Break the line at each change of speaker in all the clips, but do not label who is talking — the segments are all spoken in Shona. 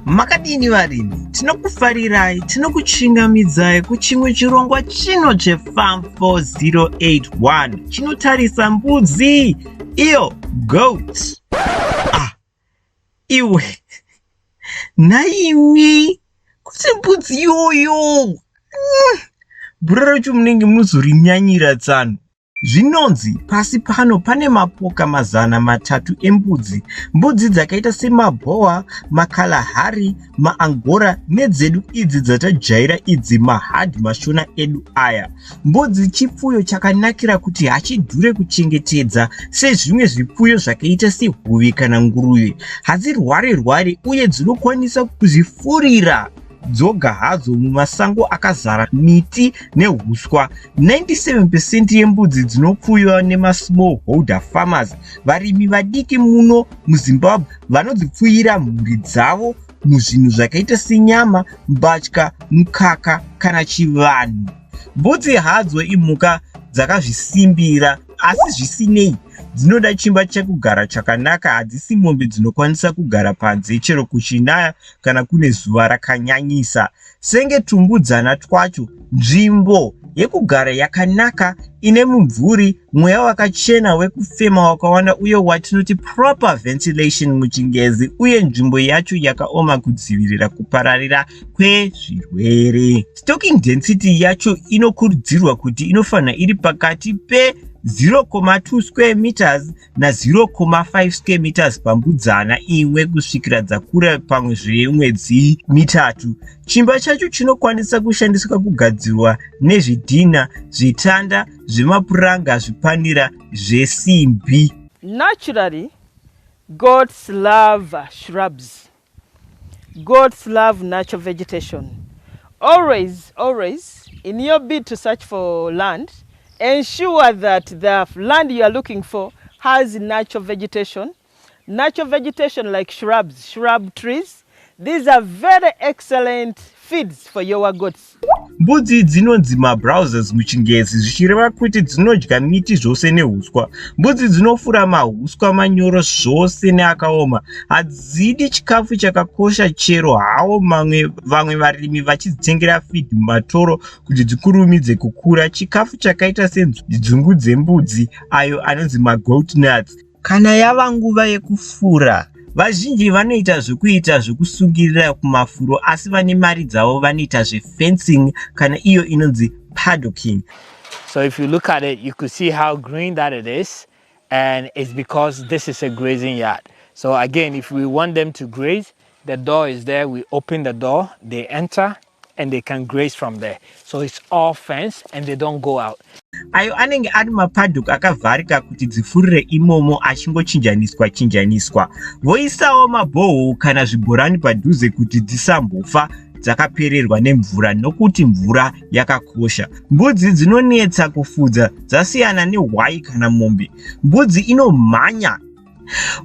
Makadini varimi? Tinokufarirai, tinokuchingamidzai kuchimwe chirongwa chino cheFarm 4081 chinotarisa mbudzi iyo goat. Ah, iwe nhaimi kuti mbudzi iyoyo bhura racho munenge munozorinyanyira tsano. Zvinonzi pasi pano pane mapoka 300 embudzi, mbudzi dzakaita semaBoer, maKalahari, maAngora nedzedu idzi dzatajaira idzi mahadhi mashona edu aya. Mbudzi chipfuyo chakanakira kuti hachidhure kuchengetedza sezvimwe zvipfuyo zvakaita sehuvi kana nguruve. Hadzirwari rwari uye dzinokwanisa kuzvifurira dzoga hadzo mumasango akazara miti nehuswa. 97% yembudzi dzinopfuyiwa nemasmall holder farmers, varimi vadiki muno muZimbabwe vanodzipfuyira mhuri dzavo muzvinhu zvakaita senyama, mbatya, mukaka kana chivanhu. Mbudzi hadzo imhuka dzakazvisimbira, asi zvisinei dzinoda chimba chekugara chakanaka. Hadzisi mombe dzinokwanisa kugara panze chero kuchinaya kana kune zuva rakanyanyisa. Senge tumbudzana twacho, nzvimbo yekugara yakanaka ine mumvuri, mweya wakachena wekufema wakawanda uye watinoti proper ventilation muchingezi, uye nzvimbo yacho yakaoma kudzivirira kupararira kwezvirwere. Stocking density yacho inokurudzirwa kuti inofanira iri pakati pe 0,2 square meters na0,5 square meters pambudzana imwe kusvikira dzakura pamwe zvemwedzi 3. Chimba chacho chinokwanisa kushandiswa kugadzirwa nezvidhina, zvitanda zvemapuranga, zvipanera zvesimbi.
Naturally, goats love shrubs. Goats love natural vegetation. Always, always, in your bid to search for land, ensure that the land you are looking for has natural vegetation. Natural vegetation like shrubs, shrub trees. These are very excellent feeds for your goats.
Mbudzi dzinonzi mabrowsers muchingezi, zvichireva kuti dzinodya miti zvose nehuswa. Mbudzi dzinofura mahuswa manyoro zvose neakaoma. Hadzidi chikafu chakakosha, chero hawo mamwe vamwe varimi vachidzitengera feed mumatoro kuti dzikurumidze kukura. Chikafu chakaita senzungu dzembudzi, ayo anonzi magoat nuts. Kana yava nguva yekufura, vazhinji vanoita zvekuita zvekusungirira kumafuro, asi vane mari dzavo vanoita zvefencing kana iyo inonzi paddocking.
So if you look at it, you could see how green that it is. And it's because this is a grazing yard. So again, if we want them to graze, the door is there. We open the door, they enter, and they can graze from there. So it's all fenced and they don't go out.
Ayo anenge ari mapaddock akavharika kuti dzifurire imomo, achingochinjaniswa chinjaniswa. Voisawo maborehole kana zvibhorani padhuze kuti dzisambofa dzakapererwa nemvura, nokuti mvura yakakosha. Mbudzi dzinonetsa kufudza, dzasiyana nehwai kana mombe. Mbudzi inomhanya.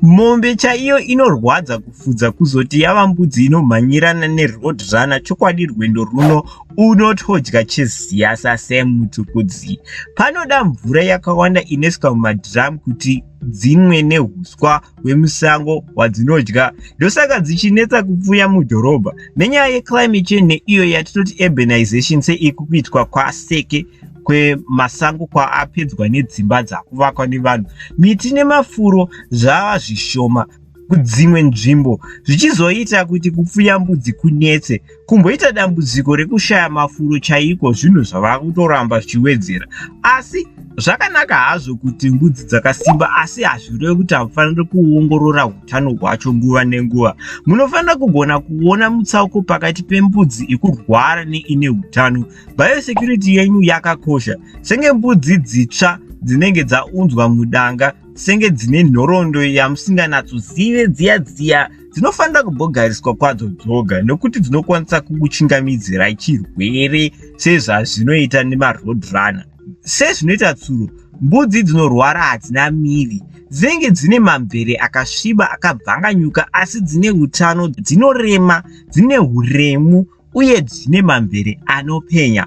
Mombe chaiyo inorwadza kufudza, kuzoti yava mbudzi inomhanyirana neroad runner. Chokwadi rwendo runo unotodya cheziyasa semutukudzi. Panoda mvura yakawanda inoiswa mumadhiramu kuti dzimwe nehuswa hwemusango hwadzinodya. Ndosaka dzichinetsa kupfuya mudhorobha nenyaya yeclimate change neiyo yatinoti urbanization, seiku kuitwa kwaseke kwemasango kwaapedzwa nedzimba dzakuvakwa nevanhu. Miti nemafuro zvava zvishoma kudzimwe nzvimbo, zvichizoita kuti kupfuya mbudzi kunetse. Kumboita dambudziko rekushaya mafuro chaiko, zvinhu zvava kutoramba zvichiwedzera. Asi zvakanaka hazvo kuti mbudzi dzakasimba, asi hazvirevi kuti hamufaniri kuongorora utano hwacho nguva nenguva. Munofanira kugona kuona mutsauko pakati pembudzi ikurwara neine utano. Biosecurity yenyu yakakosha. Senge mbudzi dzitsva dzinenge dzaunzwa mudanga, senge dzine nhoroondo yamusinganatsozive dziya dziya, dzinofanira kumbogariswa kwadzo dzoga, nokuti dzinokwanisa kukuchingamidzirai chirwere sezvazvinoita nemaroad runner. Sezvinoita tsuro, mbudzi dzinorwara hadzina miri. Dzinenge dzine mamvere akasviba, akabvanganyuka, asi dzine utano dzinorema, dzine uremu uye dzine mamvere anopenya.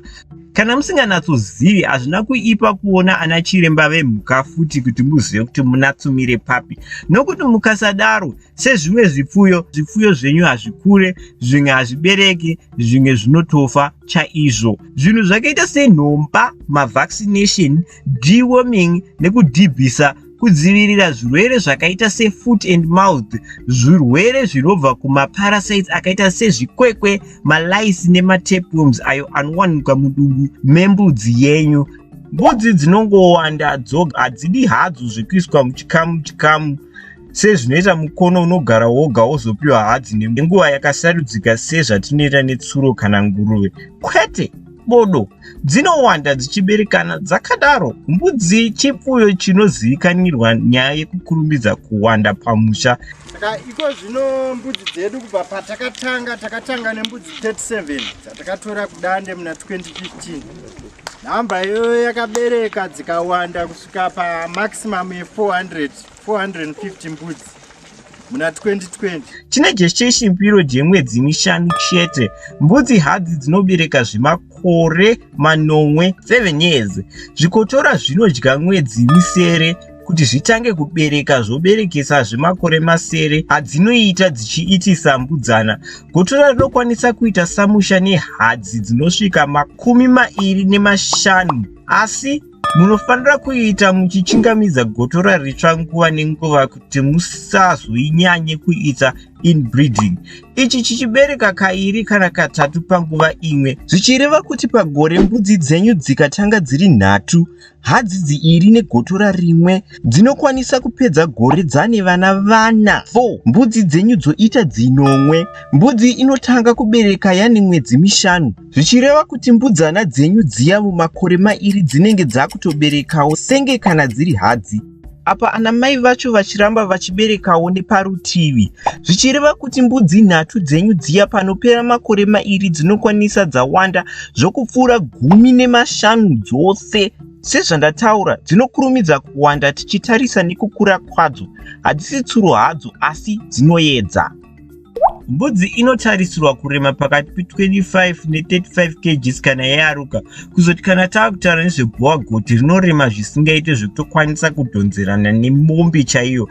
Kana musinganatsozivi, hazvina kuipa kuona ana chiremba vemhuka futi kuti muzive kuti munatsumire papi, nokuti mukasadaro, sezvimwe zvipfuyo, zvipfuyo zvenyu hazvikure, zvimwe hazvibereki, zvimwe zvinotofa chaizvo. Zvinhu zvakaita senhomba, mavaccination, deworming nekudhibhisa, kudzivirira zvirwere zvakaita sefoot and mouth, zvirwere zvinobva kumaparasites akaita sezvikwekwe, malice nematapeworms ayo anowanikwa mudumbu membudzi yenyu. Mbudzi dzinongowanda dzoga, hadzidi hadzo zvekuiswa muchikamu chikamu sezvinoita mukono unogara woga wozopiwa hadzi nenguva yakasarudzika sezvatinoita netsuro kana nguruve. Kwete, bodo, dzinowanda dzichiberekana dzakadaro. Mbudzi chipfuyo chinozivikanirwa nyaya yekukurumidza kuwanda pamusha.
Saka iko zvino mbudzi dzedu kubva patakatanga, takatanga nembudzi 37 dzatakatora kuDande muna 2015. Nhamba iyoyo yakabereka dzikawanda kusvika pamaximum ye400 450 mbudzi muna 2020.
Tine gestation period yemwedzi mishanu chete. Mbudzi hadzi dzinobereka zvemakore manomwe, 7 years. Zvikotora zvinodya mwedzi misere kuti zvitange kubereka, zvoberekesa zvemakore masere adzinoita dzichiitisa mbudzana. Gotora rinokwanisa kuita samusha nehadzi dzinosvika 25, asi munofanira kuita muchichingamidza gotora ritsva nguva nenguva kuti musazoinyanye kuita inbreeding, ichi chichibereka kairi kana katatu panguva imwe, zvichireva kuti pagore mbudzi dzenyu dzikatanga dziri nhatu, hadzi dziiri negotora rimwe, dzinokwanisa kupedza gore dzane vana vana 4, mbudzi dzenyu dzoita dzinomwe. Mbudzi inotanga kubereka yane mwedzi mishanu, zvichireva kuti mbudzana dzenyu dziya mumakore mairi dzinenge dzakutoberekawo senge kana dziri hadzi, apa ana mai vacho vachiramba vachiberekawo neparutivi, zvichireva kuti mbudzi nhatu dzenyu dziya panopera makore mairi dzinokwanisa dzawanda zvokupfuura 15 dzose. Sezvandataura, dzinokurumidza kuwanda tichitarisa nekukura kwadzo. Hadzisi tsuro hadzo, asi dzinoedza. Mbudzi inotarisirwa kurema pakati pe25 ne35 kgs kana yayaruka. Kuzoti kana taakutaura nezveBoer goat, rinorema zvisingaite zvekutokwanisa kudhonzerana nemombe chaiyo.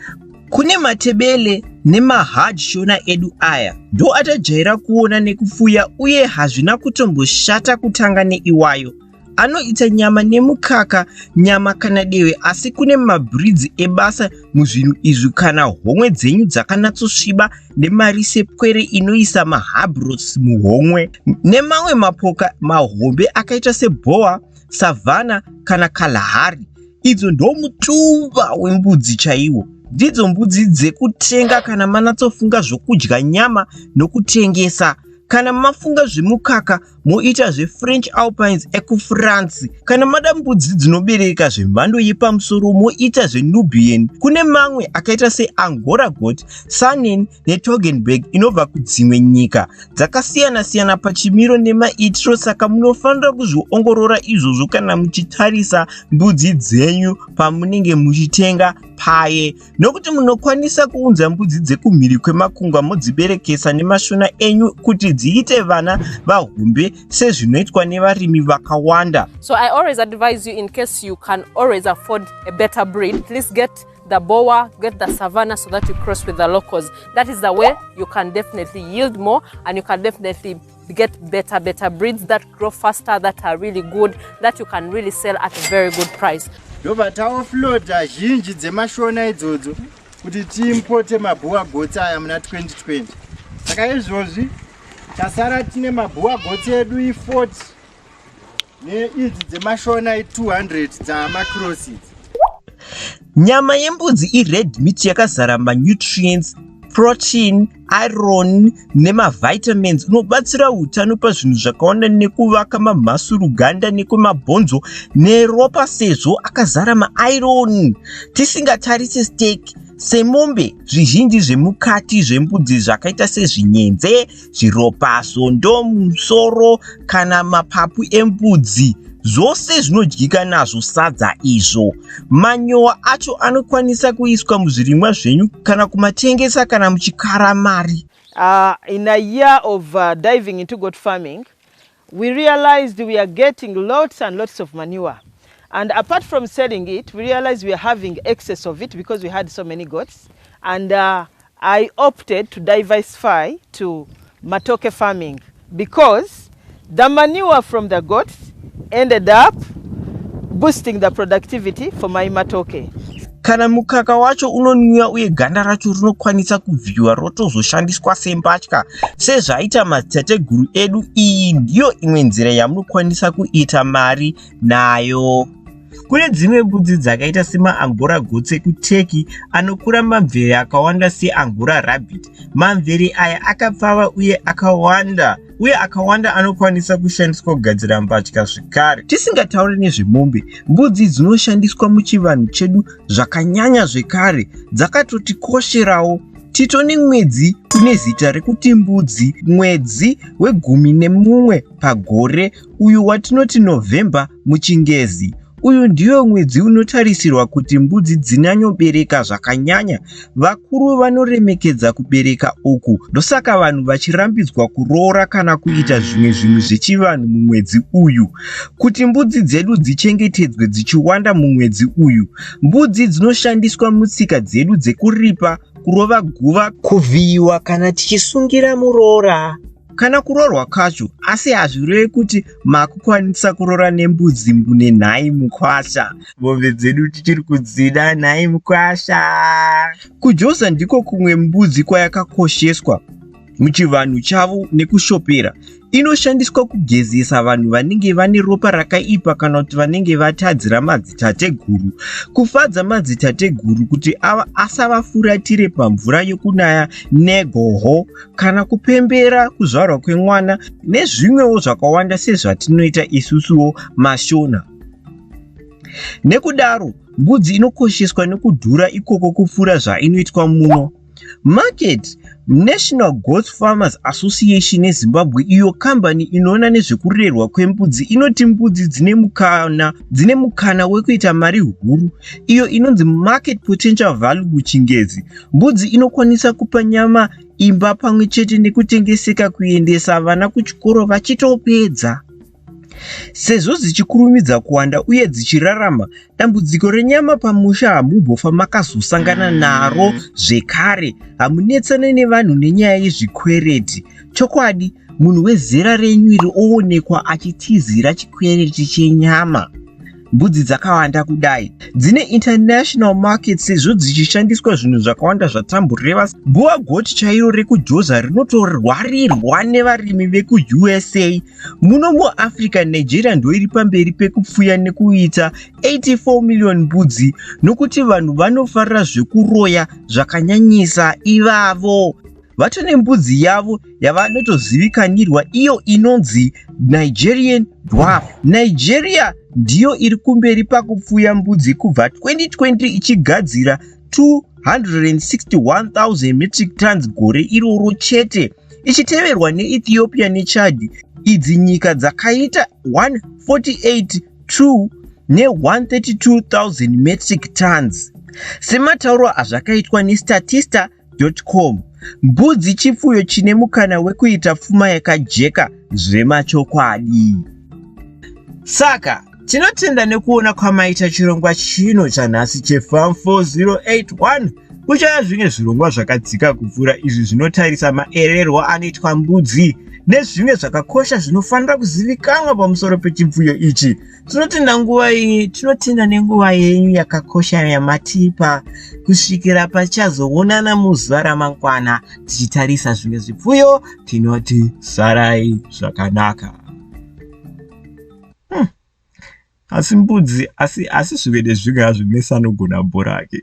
Kune Matebele nemahard Shona edu aya ndo atajaira kuona nekupfuya, uye hazvina kutomboshata kutanga neiwayo. Anoita nyama nemukaka, nyama kana dehwe, asi kune mabreeds ebasa muzvinhu izvi kana homwe dzenyu dzakanatsosviba nemari sepwere inoisa mahabros muhomwe, nemamwe mapoka mahombe akaita seBoer, Savannah kana Kalahari. Idzo ndo mutumba wembudzi chaiwo. Ndidzo mbudzi dzekutenga kana manatsofunga zvokudya nyama nokutengesa. Kana mafunga zvemukaka, moita zveFrench Alpines ekuFrance. Kana mada mbudzi dzinobereka zvemhando yepamusoro, moita zveNubian. Kune mamwe akaita seAngora goat, Saanen neToggenburg inobva kudzimwe nyika dzakasiyana-siyana pachimiro nemaitiro, saka munofanira kuzviongorora izvozvo kana muchitarisa mbudzi dzenyu pamunenge muchitenga paye, nokuti munokwanisa kuunza mbudzi dzekumhiri kwemakungwa modziberekesa nemashona enyu kuti dziite vana vahombe sezvinoitwa nevarimi vakawanda.
So I always advise you, in case you can always afford a better breed, please get the Boer, get the Savannah, so that you cross with the locals. That is the way you can definitely yield more and you can definitely get better breeds that grow faster, that are really good, that you can really sell at a very good price.
Ndobva taoffloada zhinji dzemashona idzodzo kuti tiimpote maBoer goats aya muna 2020. Saka izvozvi tasara tine maBoer goats edu i40 neidzi dzemashona i200 dzamacross idzi.
Nyama yembudzi ired meat yakazara manutrients, protein, iron nemavitamins. Unobatsira utano pazvinhu zvakawanda nekuvaka mamhasuru, ganda nekwemabhonzo neropa, sezvo akazara mairon. Tisingatarise steak semombe, zvizhinji zvemukati zvembudzi zvakaita sezvinyenze, zviropa, zondo, musoro kana mapapu embudzi, zvose zvinodyika nazvo sadza izvo. Manyowa acho anokwanisa kuiswa muzvirimwa zvenyu kana kumatengesa kana muchikara mari.
In a year of diving into goat farming, We realized we are getting lots and lots of manure. And apart from selling it, we realized we are having excess of it because we had so many goats. And I opted to diversify to matoke farming because the manure from the goats ended up boosting the productivity for my matoke.
Kana mukaka wacho unonwiwa uye ganda racho rinokwanisa kubviwa rotozoshandiswa sembatya sezvaita madzitateguru edu. Iyi ndiyo imwe nzira yamunokwanisa kuita mari nayo. Kune dzimwe mbudzi dzakaita semaAngora goats ekuTurkey anokura mamvere akawanda seAngora rabbit. Mamvere aya akapfava uye akawanda uye akawanda anokwanisa kushandiswa kugadzira mbatya zvekare. Tisingatauri nezvemombe, mbudzi dzinoshandiswa muchivanhu chedu zvakanyanya zvekare dzakatotikosherawo. Tito nemwedzi une zita rekuti mbudzi, mwedzi wegumi nemumwe pagore, uyu watinoti November muchingezi. Uyu ndiwo mwedzi unotarisirwa kuti mbudzi dzinyanyobereka zvakanyanya. Vakuru vanoremekedza kubereka uku, ndosaka vanhu vachirambidzwa kuroora kana kuita zvimwe zvinhu zvechivanhu mumwedzi uyu. Kuti mbudzi dzedu dzichengetedzwe dzichiwanda mumwedzi uyu. Mbudzi dzinoshandiswa mutsika dzedu dzekuripa, kurova guva, kuvhiyiwa kana tichisungira muroora kana kuroorwa kwacho, asi hazvirevi kuti makukwanisa kuroora nembudzi mbune nhai mukwasha. Mombe dzedu tichiri kudzida nhai mukwasha. Kujoza ndiko kumwe mbudzi kwayakakosheswa muchivanhu chavo nekushopera. Inoshandiswa kugezesa vanhu vanenge vane ropa rakaipa kana kuti vanenge vatadzira madzitateguru, kufadza madzitateguru kuti asavafuratire pamvura yokunaya negoho, kana kupembera kuzvarwa kwemwana nezvimwewo zvakawanda sezvatinoita isusuwo maShona. Nekudaro mbudzi inokosheswa nekudhura ikoko kupfuura zvainoitwa muno. Market National Goat Farmers Association yeZimbabwe, iyo kambani inoona nezvekurerwa kwembudzi, inoti mbudzi dzine mukana wekuita mari huru, iyo inonzi market potential value muchingezi. Mbudzi inokwanisa kupa nyama, imba pamwe chete nekutengeseka, kuendesa vana kuchikoro vachitopedza. Sezvo dzichikurumidza kuwanda uye dzichirarama, dambudziko renyama pamusha hamumbofa makazosangana naro zvekare. Hamunetsane nevanhu nenyaya yezvikwereti. Chokwadi, munhu wezera renyu iri oonekwa achitizira chikwereti chenyama. Mbudzi dzakawanda kudai dzine international market sezvo dzichishandiswa zvinhu zvakawanda zvatamboreva. Boer goat chairo rekuJoza rinotorwarirwa nevarimi vekuUSA. Muno muAfrica, Nigeria ndoiri pamberi pekupfuya nekuita 84 million mbudzi, nokuti vanhu vanofarira zvekuroya zvakanyanyisa ivavo vatone mbudzi yavo yavanotozivikanirwa, iyo inonzi Nigerian Dwarf. Nigeria ndiyo iri kumberi pakupfuya mbudzi kubva 2020, ichigadzira 261,000 metric tons gore iroro chete, ichiteverwa neEthiopia neChad. Idzi nyika dzakaita 148 2 ne132,000 metric tons, sematauro azvakaitwa nestatista.com. Mbudzi chipfuyo chine mukana wekuita pfuma yakajeka zvemachokwadi. Saka tinotenda nekuona kwamaita chirongwa chino chanhasi cheFarm 4081. Kuchaya zvimwe zvirongwa zvakadzika kupfuura izvi zvinotarisa maererwo anoitwa mbudzi nezvimwe zvakakosha zvinofanira kuzivikanwa pamusoro pechipfuyo ichi. Tinotenda nguva iyi, tinotenda nenguva yenyu yakakosha yamatipa. Kusvikira pachazoonana muzuva ramangwana tichitarisa zvimwe zvipfuyo, tinoti sarai zvakanaka. Asi mbudzi asi zvimwe nezvimwe hazvo, Messi anogona bhora ake.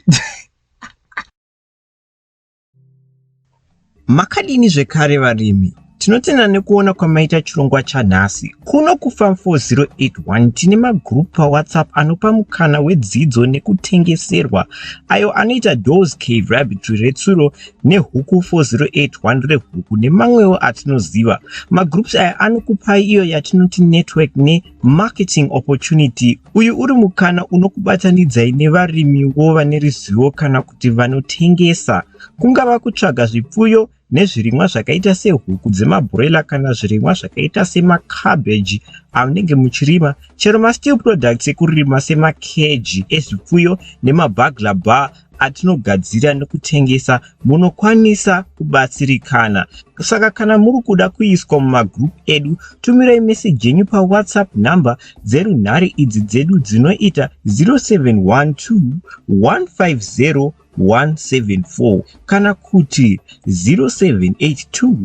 Makadini zvekare varimi? Tinotenda nekuona kwamaita chirongwa chanhasi. Kuno kuFarm 4081 tine magroup paWhatsApp anopa mukana wedzidzo nekutengeserwa, ayo anoita Dawes Cave Rabbitry retsuro neHuku 4081 rehuku nemamwewo atinoziva. Magroups aya anokupai iyo yatinoti network nemarketing opportunity. Uyu uri mukana unokubatanidzai nevarimiwo vane ruzivo kana kuti vanotengesa, kungava kutsvaga zvipfuyo. nezvirimwa zvakaita sehuku dzemabroiler kana zvirimwa zvakaita semakabheji amunenge muchirima, chero masteel products ekurima semakeji ezvipfuyo nemabagla bar atinogadzira nekutengesa, munokwanisa kubatsirikana. Saka kana muri kuda kuiswa mumagroup edu, tumirai meseji yenyu paWhatsApp number dzerunhare idzi dzedu dzinoita 0712 150 174 kana kuti 0782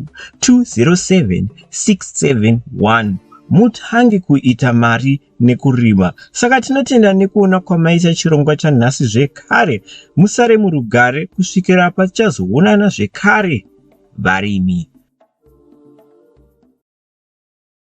207 671, mutange kuita mari nekurima. Saka tinotenda nekuona kwamaita chirongwa chanhasi zvekare. Musare murugare kusvikira patichazoonana zvekare, varimi.